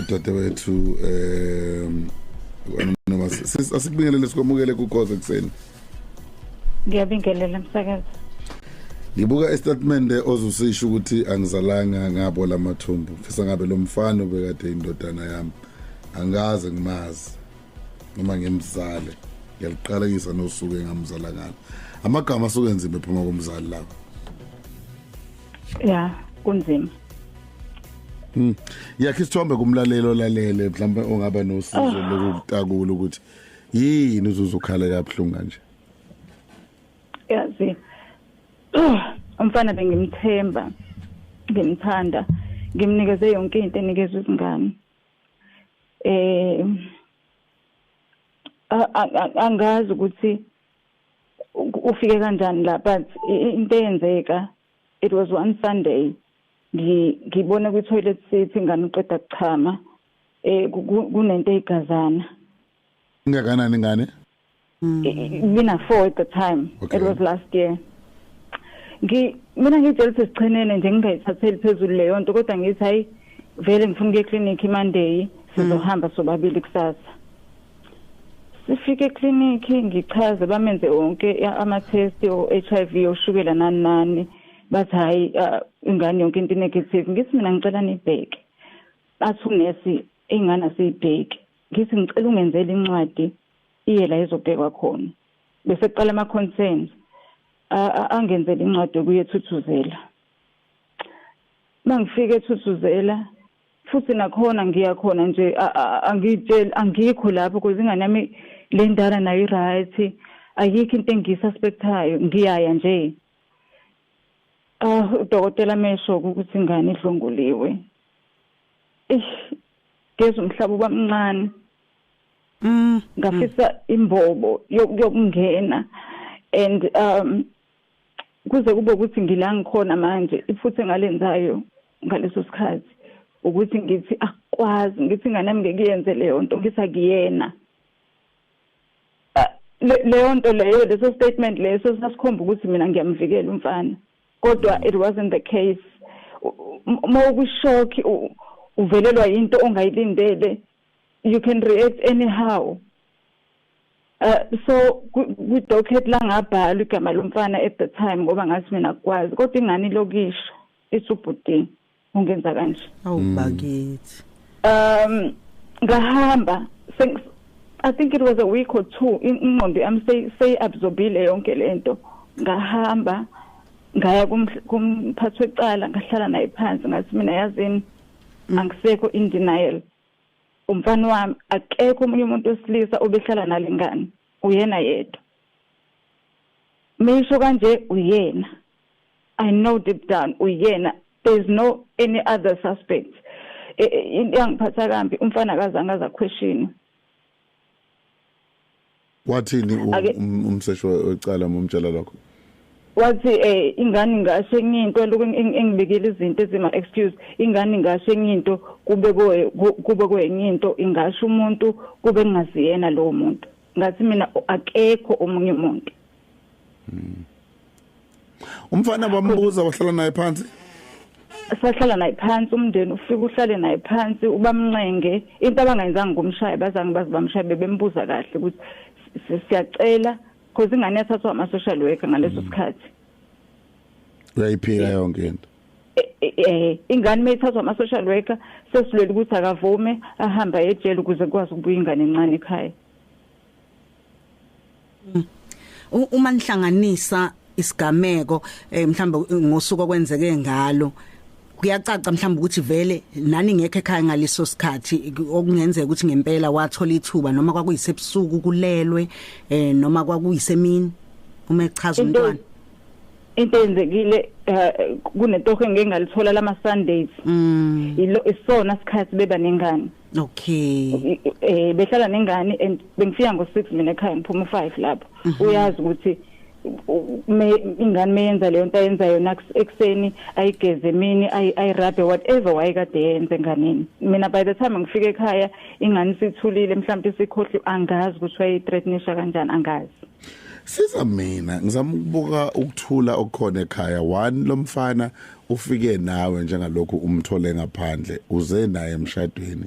Udadewethu anonymous, asikubingelele, sikwamukele kukhoze kuseni. Ngiyabingelela, msakazi. Ngibuka istatement ozusisho ukuthi angizalanga ngabo lamathumbu, fisa ngabe lo mfana obekade indodana yami angaze ngimazi noma ngimzale, ngiyaliqalekisa nosuku engamzala ngalo. Amagama asuke enzima ephuma kumzali lapho. Ya, kunzima. Yakhe isithombe kumlalelo lalele, mhlawumbe ongaba nosizo lokutakula ukuthi yini uzuzukhala kabuhlungu kanje. Yazi, umfana bengimthemba, ngimthanda, ngimnikeze yonke into enikezwe izingane. Angazi ukuthi ufike kanjani la, but into eyenzeka, it was one Sunday, ngibona kwi toilet seat ingane uqeda kuchama, kunento eyigazana. Ingakanani ingane? Bina 4 at the time. Okay. It was last year. Mina ngitshela ukuthi sichenene nje, ngingayithatheli phezulu leyo nto, kodwa ngithi hayi, vele ngifuna ukuya eclinic Monday, sizohamba sobabili kusasa. Sifike eclinic, ngichaze, bamenze wonke ama test o HIV, oshukela, nani nani. Bathi hayi, ingane yonke into negative. Ngithi mina ngicela nibheke. Bathi unesi ingane asiyibheke. Ngithi ngicela ungenzele incwadi iye la izobhekwa khona, bese kuqala ama concerns. Angenzele incwadi yokuya eThuthuzela. Mangifika eThuthuzela futhi nakhona ngiya khona nje, angitsheli angikho lapho because ingane yami le ndala nayo i-right, ayikho into engiyisuspectayo, ngiyaya nje. Udokotela mesho ukuthi ingane idlwenguliwe. Ish, ngezwe umhlaba ubamncane. Ngafisa imbobo yokungena and kuze kube ukuthi ngila ngikhona manje, iphutha engalenzayo ngaleso sikhathi ukuthi ngithi akwazi, ngithi ingane yami ngeke iyenze leyo nto, ngithi akuyena. Leyo nto leyo, leso statement leso sasikhomba ukuthi mina ngiyamvikela umfana, kodwa it wasn't the case. Uma ukushock, uvelelwa into ongayilindele, you can react anyhow. So kwi-docket la ngabhala igama lomfana at the time ngoba ngathi mina akwazi, kodwa ingane ilokisho ithi ubhuti ungenza kanje. Awu bakithi. Ngahamba, I think it was a week or two, ingqondo yami sey absorbile yonke lento. Ngahamba ngaya kumphathi wecala, ngahlala naye phansi, ngathi mina yazini, angisekho in denial, umfana wami, akekho omunye umuntu wesilisa obehlala nalengane, uyena yedwa. Misho kanje, uyena. I know deep down uyena, there is no any other suspect. Into yangiphatha kambi, umfana akazange aza question. Wathini umseshi wecala momtshela lokho? Wathi ingane ngasho enye into, lokhu engibekile izinto ezima excuse, ingane ngasho enye into, kube kwenye into, ingasho umuntu kube kungaziyena lowo muntu. Ngathi mina akekho omunye umuntu. Umfana bambuza, wahlala naye phansi? Sahlala naye phansi, umndeni ufika uhlale naye phansi, ubamncenge. Into abangayenzanga ngumshaya, bazange baze bamshaya, bebembuza kahle ukuthi siyacela, because ingane yathathwa ama social worker ngaleso sikhathi. Uyayiphika yonke into? Ingane mayithathwa ama social worker, sesilwela ukuthi akavume ahamba ejele ukuze kwazi ukubuya ingane encane ekhaya. Uma nihlanganisa isigameko, mhlawumbe ngosuku okwenzeke ngalo, kuyacaca mhlawumbe ukuthi vele nani ngekho ekhaya ngaleso sikhathi, okungenzeka ukuthi ngempela wathola ithuba, noma kwakuyisebusuku kulelwe, noma kwakuyisemini uma echaza umntwana? Into eyenzekile, kunetoho engeke ngalithola lama Sundays. Ilo isona sikhathi beba nengane. Behlala nengane and bengifika ngo6 mina ekhaya, ngiphuma u5 lapho. Uyazi ukuthi ingane meyenza leyo nto ayenza yona ekuseni, ayigeze emini, ayirabhe, whatever wayekade yenze enganeni. Mina by the time ngifika ekhaya ingane sithulile, mhlawumbe sikhohle, angazi ukuthi wayithreatenisha kanjani, angazi. Siza mina ngizama ukubuka ukuthula okukhona ekhaya. One, lomfana ufike nawe njengalokhu umthole ngaphandle, uze naye emshadweni.